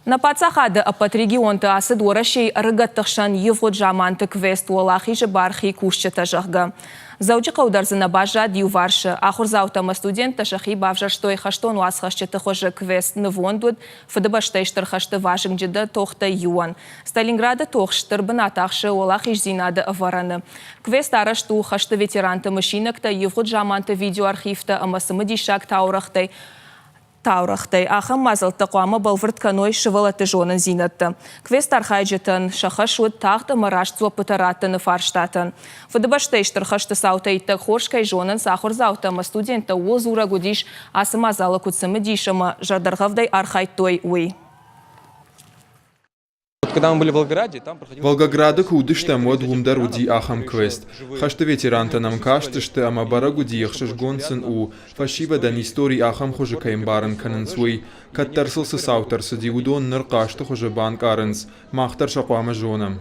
Нӕ паддзахады ӕппӕт регионты ацыд Уӕрӕсейы ӕрыгӕтты хсӕн ивгъуыд заманты квест Уӕлахизы бархи кусджытӕ, зӕгъгӕ. Дзӕуджыхъӕу дӕр дзы нӕ баззад иуварсы. Ахуырдзаутӕ ӕмӕ студенттӕ сӕхи бавзӕрстой хӕстон уацхӕсджыты хуызы квест нывонд уыд Фыдыбӕстӕйы Стыр хӕсты вазыгджындӕр тохтӕй иуӕн. Сталинграды тох стыр бынат ахсы уӕлахиздзинады ӕвӕрӕны. Квест арӕзт у хӕсты ветеранты мысинӕгтӕ, ивгъуыд заманты видеоархивтӕ ӕмӕ цымыдисаг таурӕгътӕй таурӕгътӕй. Ахӕм мадзӕлттӕ хъуамӕ бӕлвырд кӕной сывӕллӕтты зонындзинӕдтӕ. Квест архайджытӕн сӕ хӕс уыд тагъд ӕмӕ раст дзуӕппытӕ раттыны фарстатӕн. Фыдыбӕстӕйы Стыр хӕсты цаутӕ иттӕг хорз кӕй зонынц ахуырдзаутӕ ӕмӕ студенттӕ, ууыл дзурӕг уыдис, ацы мадзалы куыд цымыдис ӕмӕ зӕрдӕргъӕвдӕй архайдтой, уый. Волгограды куы уыдыстӕм, уӕд уым дӕр уыди ахӕм квест. Хӕсты ветерантӕ нӕм кастысты ӕмӕ бӕрӕг уыди, ӕхсызгон сын у, фӕсивӕдӕн истори ахӕм хуызы кӕй ӕмбарын кӕнынц, уый. Кӕддӕр сыл цы цаутӕ ӕрцыди, уыдон ныр хъазты хуызы банкъарынц. Мах дӕр сӕ хъуамӕ зонӕм.